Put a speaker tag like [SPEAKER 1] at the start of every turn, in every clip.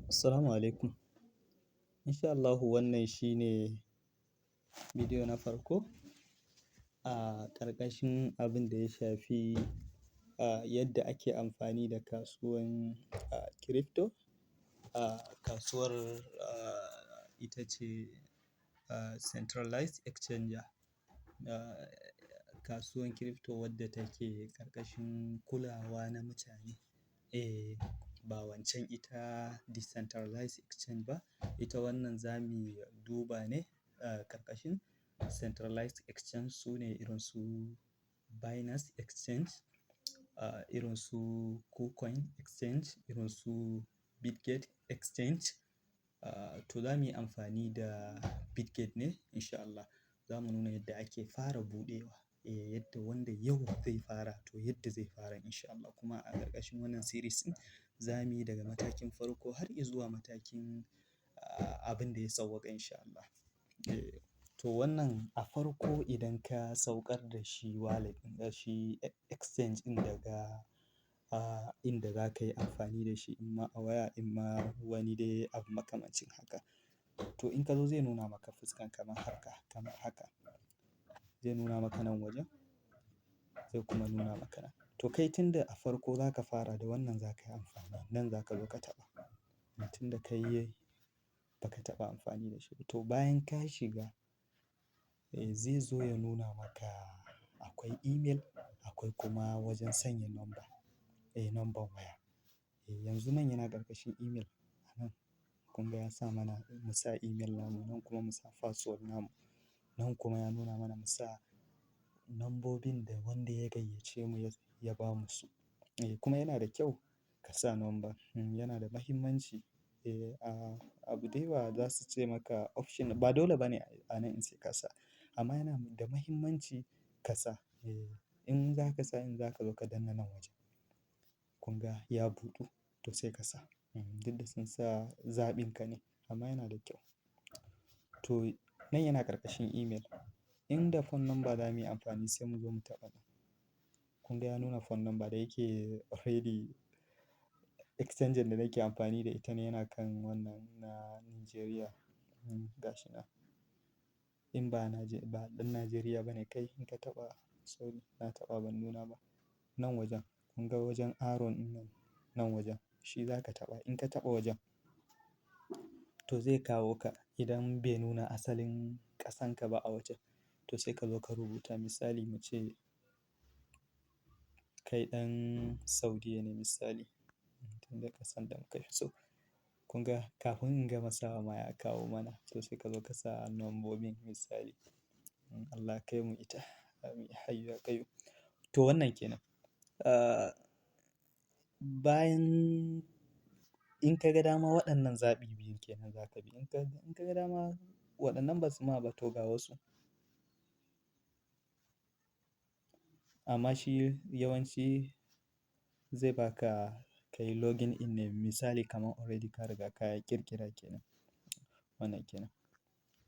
[SPEAKER 1] Assalamu alaikum. Insha Allahu wannan shine bidiyo na farko a ƙarƙashin abin da ya shafi yadda ake amfani da kasuwan crypto. Kasuwar ita ce centralized exchanger. Kasuwan crypto wadda take ƙarƙashin kulawa na mutane. Eh, ba wancan ita decentralized exchange ba. Ita wannan za mu duba ne ƙarƙashin centralized exchange, su ne irin su Binance Exchange, irin su KuCoin Exchange, irin su Bitget Exchange. To za mu yi amfani da Bitget ne insha Allah. Za mu nuna yadda ake fara buɗewa. Eh, yadda wanda yau zai fara to yadda zai fara insha Allah. Kuma a ƙarƙashin wannan series ɗin za mu yi daga matakin farko har izuwa matakin abin da ya sawwaƙa insha Allah. Eh, to wannan a farko idan ka saukar da shi wallet ɗin, shi exchange ɗin daga inda za ka yi amfani da shi, imma a waya, imma wani dai abu makamancin haka. To in ka zo zai nuna maka fuskan kamar haka, kamar haka. Zai nuna maka nan wajen, zai kuma nuna maka nan. To kai tun da a farko za ka fara da wannan za ka yi amfani, nan za ka zo ka taɓa. Tun da kai ba ka taɓa amfani da shi ba. To bayan ka shiga, eh, zai zo ya nuna maka akwai email, akwai kuma wajen sanya number, eh, number waya. Eh, yanzu nan yana ƙarƙashin email. A nan kun ga ya sa mana mu sa email namu, nan kuma mu sa password namu. Nan kuma ya nuna mana mu sa nambobin da wanda ya gayyace mu ya ba mu su. Eh, kuma yana da kyau ka sa number. Yana da muhimmanci. Eh, abu da yawa za su ce maka option ba dole ba ne a nan in sai ka sa. Amma yana da muhimmanci ka sa. Eh, in za ka sa, in za ka zo ka danna nan wajen. Kun ga ya buɗu to sai ka sa. Duk da sun sa zaɓin ka ne amma yana da kyau. To nan yana ƙarƙashin email. In da phone number za mu yi amfani, sai mu zo mu taɓa nan. Kun ga ya nuna phone number. Da yake already exchanger da nake amfani da ita ne yana kan wannan na Nigeria. Gashi nan. In ba ba ɗan Najeriya ba ne kai, in ka taɓa, sorry, na taɓa ban nuna ba. Nan wajen kun ga wajen arrow ɗin nan, nan wajen shi za ka taɓa. In ka taɓa wajen to zai kawo ka idan bai nuna asalin ƙasanka ba a wajen. To sai ka zo ka rubuta, misali muce kai ɗan Saudiyya ne misali. Tun da ƙasan da muka fi so. Kun ga kafin in gama sawa ma ya kawo mana. To sai ka zo ka sa nambobin misali. Allah kai mu ita. Amin. Hayyu ya qayyum. To wannan ke nan. Bayan in ka ga dama waɗannan zaɓi biyun ke nan za ka bi. In ka ga dama waɗannan ba su ma ba, to ga wasu. Amma shi yawanci zai baka ka yi login in ne, misali kamar already ka riga ka yi ƙirƙira ke nan. Wannan ke nan.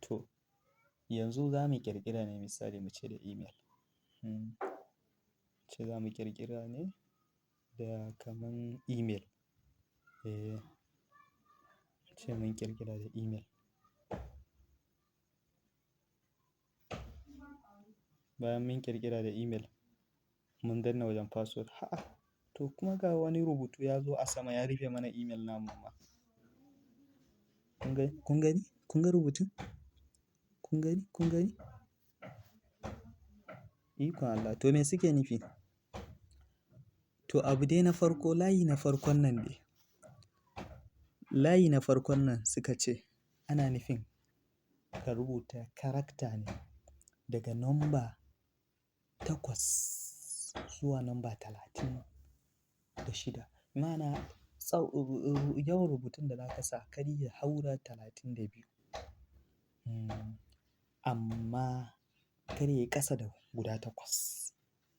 [SPEAKER 1] To yanzu za mu ƙirƙira ne, misali muce da email. Ce za mu ƙirƙira ne da kaman email. Eh, ce mun ƙirƙira da email. Bayan mun ƙirƙira da email, mun danna wajen password. A'a, to kuma ga wani rubutu ya zo a sama ya rufe mana email namu ma. Kun gani? Kun gani? Kun ga rubutun? Kun gani? Kun gani? Ikon Allah. To me suke nufi? To abu dai na farko, layi na farkon nan ne. Layi na farkon nan suka ce ana nufin ka rubuta character ne daga number 8 zuwa number 36. Ma'ana yawan rubutun da za ka sa kar ya haura 32. Amma kar yayi ƙasa da guda 8.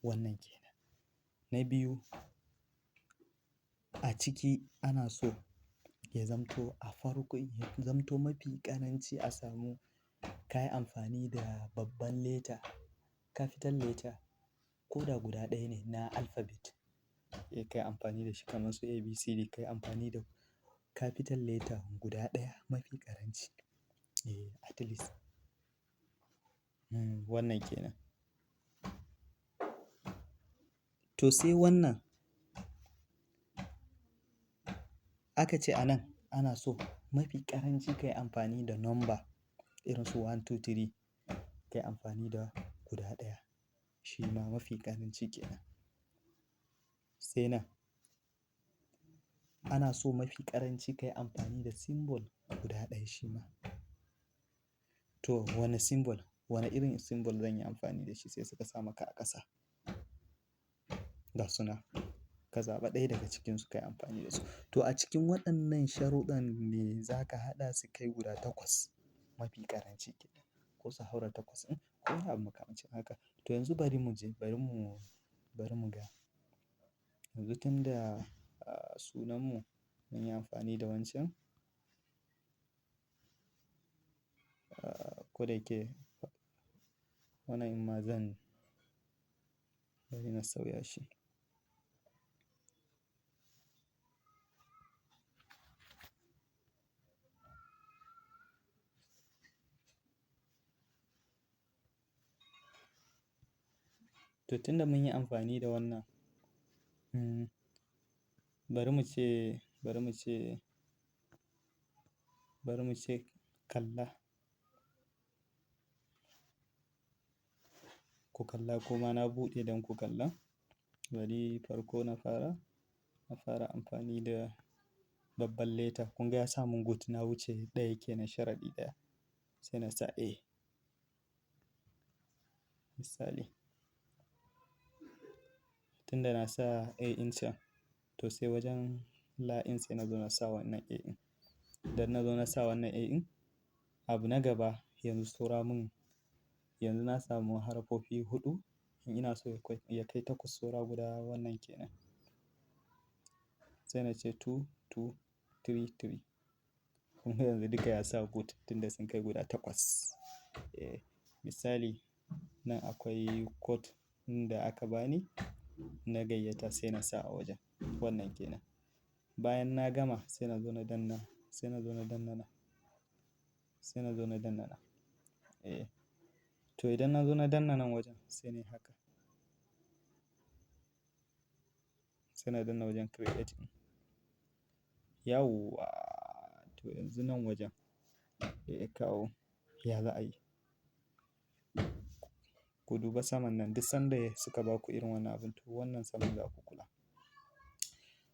[SPEAKER 1] Wannan ke nan. Na biyu, a ciki ana so ya zamto a farko, ya zamto mafi ƙaranci a samu ka yi amfani da babban letter, capital letter ko da guda ɗaya ne na alphabet. Eh, ka yi amfani da shi kamar su A, B, C, D. Ka yi amfani da capital letter guda ɗaya mafi ƙaranci. Eh, at least. Wannan ke nan. To sai wannan aka ce a nan ana so mafi ƙaranci ka yi amfani da number irin su one, two, three, ka yi amfani da guda ɗaya. Shi ma mafi ƙaranci ke nan. Sai nan ana so mafi ƙaranci ka yi amfani da symbol guda ɗaya shi ma. To wane symbol? Wane irin symbol zan yi amfani da shi? Sai suka sa maka a ƙasa. Ga suna. Ka zaɓa ɗaya daga cikinsu ka yi amfani da su. To a cikin waɗannan sharuɗɗan ne za ka haɗa su kai guda takwas mafi ƙaranci ke nan. Ko su haura takwas ɗin ko wani abu makamancin haka. To yanzu bari mu je, bari mu ga. Yanzu tun da, sunanmu mun yi amfani da wancan. Ko da yake wannan in ma zan bari na sauya shi. To tun da mun yi amfani da wannan, bari mu ce, bari mu ce, bari mu ce kalla. Ku kalla kuma na buɗe don ku kalla. Bari farko na fara amfani da babban letter. Kun ga ya sa mun good, na wuce ɗaya ke nan, sharaɗi ɗaya. Sai na sa A. Misali. Tun da na sa A in can, to sai wajen la in sai na zo na sa wannan A in. Idan na zo na sa wannan A in, abu na gaba yanzu saura mun, yanzu na samu harfofi huɗu. In ina so ya kai takwas, saura guda wannan ke nan. Sai na ce two, two, three, three. Kun ga yanzu duka ya sa good tun da sun kai guda takwas. Eh, misali nan akwai code ɗin da aka bani na gayyata sai na sa a wajen. Wannan ke nan. Bayan na gama sai na zo na danna, sai na zo na danna nan. Sai na zo na danna nan. Eh, to idan na zo na danna nan wajen sai nayi haka. Sai na danna wajen create ɗin. Yauwa! To yanzu nan wajen ya kawo, ya za a yi. Ku duba saman nan duk sanda suka baku irin wannan abun to wannan saman za ku kula.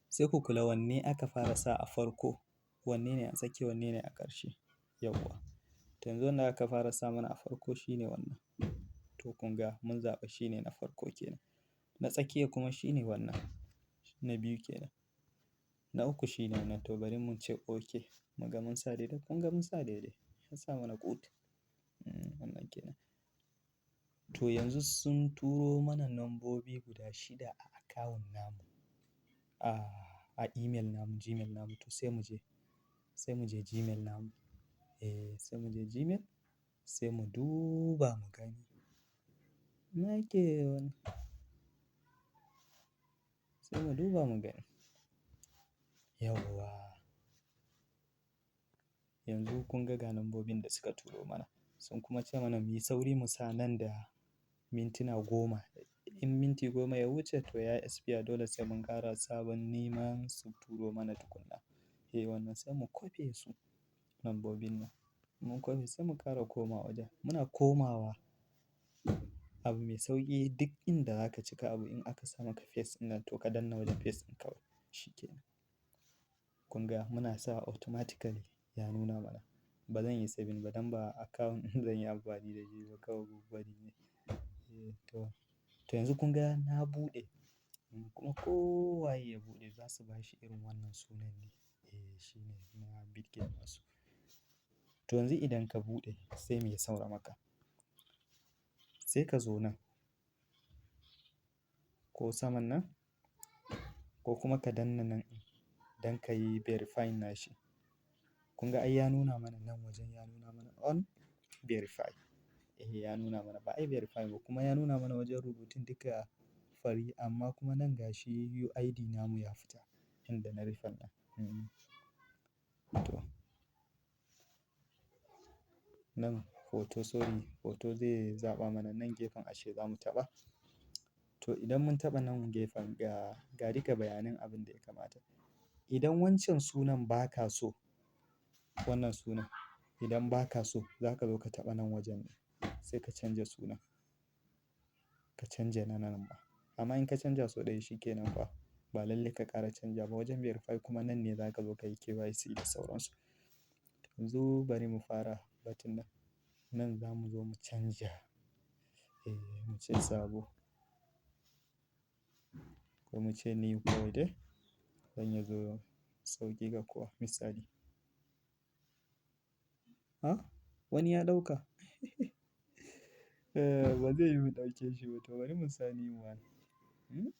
[SPEAKER 1] Sai ku kula wanne aka fara sa a farko, wanne ne a tsakiya, wanne ne a ƙarshe. Yauwa. To yanzu wanda aka fara sa mana a farko shine wannan. To kun ga mun zaɓa shine na farko ke nan. Na tsakiya kuma shine wannan. Na biyu ke nan. Na uku shine wannan. To bari mun ce okay. Muga mun sa daidai. Kun ga mun sa daidai. Ya sa mana good. Wannan ke nan. To yanzu sun turo mana nambobi guda shida a account namu. A email namu, Gmail namu. To sai mu je Gmail namu. Eh, sai mu je Gmail sai mu duba mu gani. Ina yake wannan? Sai mu duba mu gani. Yauwa. Yanzu kun ga nambobin da suka turo mana. Sun kuma ce mana muyi sauri mu sa nan da mintuna 10. In minti 10 ya wuce to ya expire, dole sai mun ƙara sabon neman su turo mana tukuna. Eh, wannan sai mu kwafe su nambobin nan. Mun kwafe sai mu ƙara komawa wajen. Muna komawa abu mai sauƙi, duk inda za ka cika abu in aka sa maka paste ɗin nan to ka danna wajen paste ɗin kawai. Shi ke nan. Kun ga muna sa automatically ya nuna mana. Ba zan yi saving ba don ba account zan yi amfani da shi ba, kawai gwadi ne. Eh to yanzu kun ga na buɗe kuma ko waye ya buɗe za su bashi irin wannan sunan ne. Eh, shine na Bitget nasu. To yanzu idan ka buɗe sai me ya saura maka? Sai ka zo nan ko saman nan ko kuma ka danna nan don ka yi verifying nashi. Kun ga ai ya nuna mana nan wajen, ya nuna mana on verify. Eh, ya nuna mana ba ai verify ba kuma ya nuna mana wajen rubutun duka fari amma kuma nan ga shi UID namu ya fita inda na rufin nan. Nan hoto, sorry, hoto zai zaɓa mana nan gefen ashe za mu taɓa. To idan mun taɓa nan gefen ga duka bayanan abin da ya kamata. Idan wancan sunan ba ka so, wannan sunan idan ba ka so, za ka zo ka taɓa nan wajen ne sai ka canja sunan. Ka canja na nan ba. Amma in ka canja sau ɗaya shi ke nan fa, ba lalle ka ƙara canja ba. Wajen verify kuma nan ne za ka zo ka yi KYC da sauransu. Yanzu bari mu fara batun nan. Nan za mu zo mu canja. Eh, mu ce sabo. Ko mu ce new kawai dai. Don ya zo sauƙi ga kowa misali. Ha? Wani ya ɗauka? Eh, ba zai yiwu mu ɗauke shi ba to bari mu sa new one. Hmm?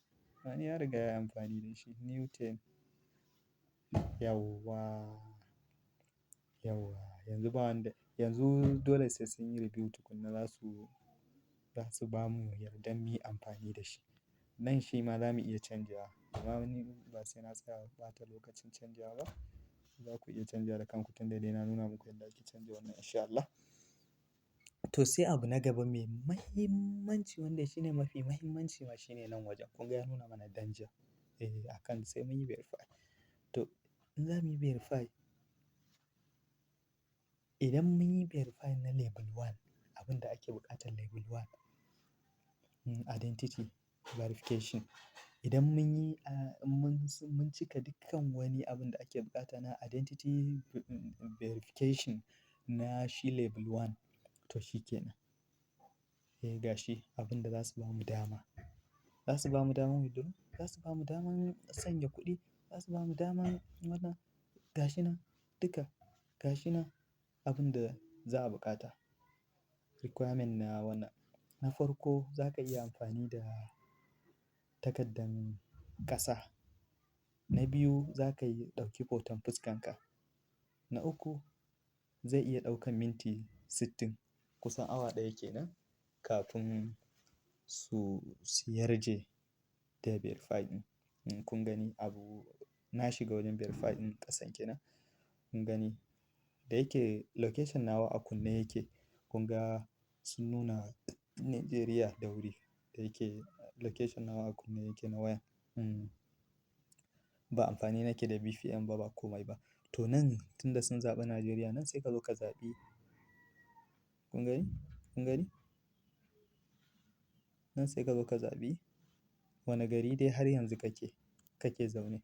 [SPEAKER 1] Wani ya riga ya yi amfani da shi. New 10. Yauwa. Yauwa. Yanzu ba wanda, yanzu dole sai sun yi review tukuna za su bamu yardan muyi amfani da shi. Nan shi ma za mu iya canjawa. Amma ni ba sai na tsaya ɓata lokacin canjawa ba. Za ku iya canjawa da kanku tun da dai na nuna muku yadda ake canja wannan in sha Allah. To sai abu na gaba mai muhimmanci wanda shine mafi muhimmanci ma shine nan wajen. Kun ga ya nuna mana danja. Eh, akan sai mun yi verify. To in za muyi verify, idan mun yi verify na level one, abin da ake buƙatar level one, identity verification. Idan mun yi, mun cika dukkan wani abin da ake buƙata na identity verification na shi level one, to shi ke nan. Eh, gashi abin da za su bamu dama. Za su bamu daman withdraw, za su bamu daman sanya kuɗi, za su bamu daman wannan gashi nan duka gashi nan abin da za a buƙata. Requirement na wannan. Na farko za ka iya amfani da takardar ƙasa. Na biyu za ka yi ɗauki hoton fuskan ka. Na uku zai iya ɗaukan minti 60 kusan awa ɗaya kenan kafin su yarje da verify ɗin. Kun gani abu na shiga wajen verify ɗin ƙasan kenan. Kun gani da yake location nawa a kunne yake. Kun ga sun nuna Nigeria da wuri da yake location nawa a kunne yake na waya. Ba amfani nake da VPN ba, ba komai ba. To nan tunda sun zaɓi Nigeria nan sai ka zo ka zaɓi. Kun gani? Kun gani? Nan sai ka zo ka zaɓi wane gari dai har yanzu kake zaune.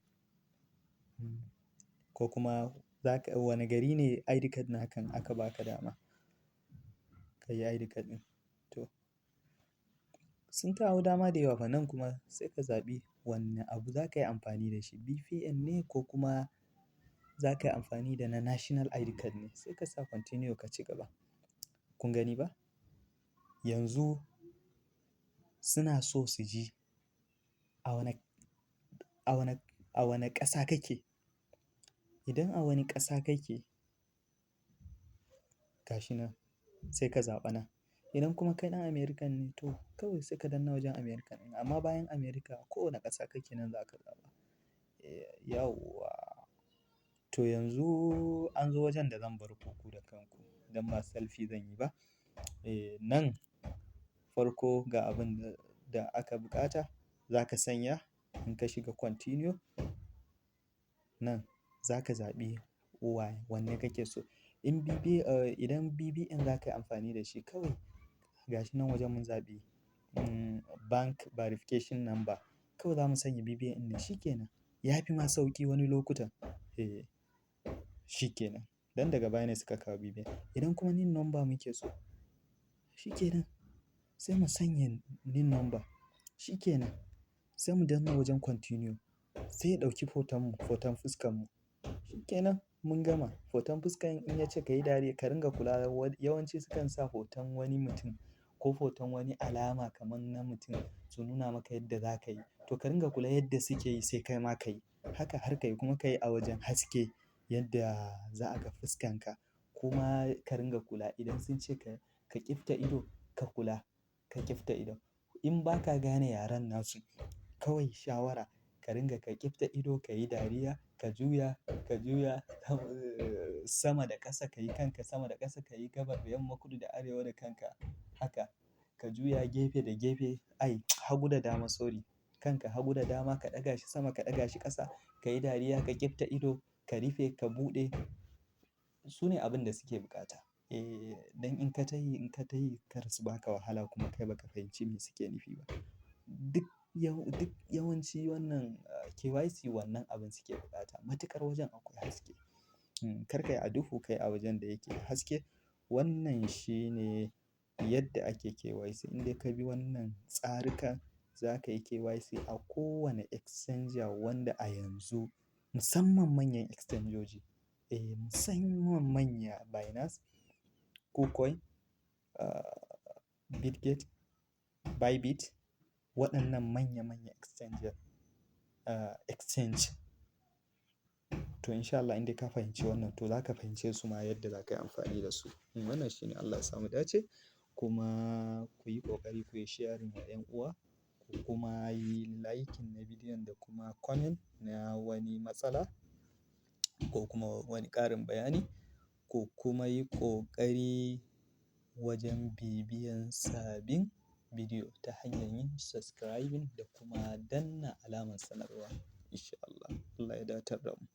[SPEAKER 1] Ko kuma wane gari ne ID card naka aka ba ka dama ka yi ID card ɗin. To sun kawo dama da yawa fa nan kuma sai ka zaɓi wanne abu za ka yi amfani da shi. VPN ne ko kuma za ka yi amfani da na national ID card ne. Sai ka sa continue ka ci gaba. Kun gani ba? Yanzu suna so su ji a wane ƙasa kake. Idan a wani ƙasa kake, gashi nan sai ka zaɓa nan. Idan kuma kai ɗan American ne to kawai sai ka danna wajen American. Amma bayan America ko wane ƙasa kake nan za ka zaɓa. Eh, yauwa. To yanzu an zo wajen da zan bar ku ku da kanku don ba selfie zan yi ba. Eh, nan farko ga abin da aka buƙata za ka sanya in ka shiga continue. Nan za ka zaɓi wanne kake so. Idan BVN za ka yi amfani da shi kawai gashi nan wajen mun zaɓi bank verification number. Kawai za mu sanya BVN ne shi ke nan. Ya fi ma sauƙi wani lokutan. Eh, shi ke nan. Don daga baya ne suka kawo BVN. Idan kuma NIN number muke so, shi ke nan. Sai mu sanya NIN number. Shi ke nan. Sai mu danna wajen continue. Sai ya ɗauki hoton mu, hoton fuskan mu. Shi ke nan mun gama. Hoton fuskan in ya ce ka yi dariya ka ringa kula yawanci sukan sa hoton wani mutum ko hoton wani alama kamar na mutum su nuna maka yadda za ka yi. To ka ringa kula yadda suke yi sai kai ma ka yi. Haka har ka yi kuma ka yi a wajen haske yadda za a ga fuskan ka. Kuma ka ringa kula idan sun ce ka ƙifta ido, ka kula ka ƙifta ido. In ba ka gane yaren nasu kawai shawara ka ringa ka ƙifta ido, ka yi dariya, ka juya, ka juya. sama da ƙasa, ka yi kanka sama da ƙasa, ka yi gabar da yamma, kudu da arewa da kanka haka. Ka juya gefe da gefe, ai hagu da dama, sorry. Kanka hagu da dama, ka ɗaga shi sama, ka ɗaga shi ƙasa, ka yi dariya, ka ƙifta ido, ka rufe, ka buɗe. Su ne abin da suke bukata. Eh, don in ka tayi kar su baka wahala kuma kai baka fahimci me suke nufi ba. Duk yawanci wannan KYC wannan abin suke bukata. Matuƙar wajen akwai haske. Kar ka yi a duhu, ka yi a wajen da yake haske. Wannan shine yadda ake KYC. In dai ka bi wannan tsarika, za ka yi KYC a kowane exchanger wanda a yanzu musamman manyan exchangeoji. Eh, musamman manya Binance, KuCoin, Bitget, Bybit. Waɗannan manya manya exchanger, exchange. To in sha Allah in dai ka fahimci wannan, to za ka fahimce su ma yadda za ka yi amfani da su. Wannan shine. Allah ya samu dace kuma ku yi ƙoƙari ku yi sharing wa 'yan uwa, ku kuma yi liking na bidiyon da kuma comment na wani matsala ko kuma wani ƙarin bayani, ko kuma yi ƙoƙari wajen bibiyan sabbin bidiyo ta hanyar yin subscribing da kuma danna alamar sanarwa. In sha Allah. Allah ya datar da mu.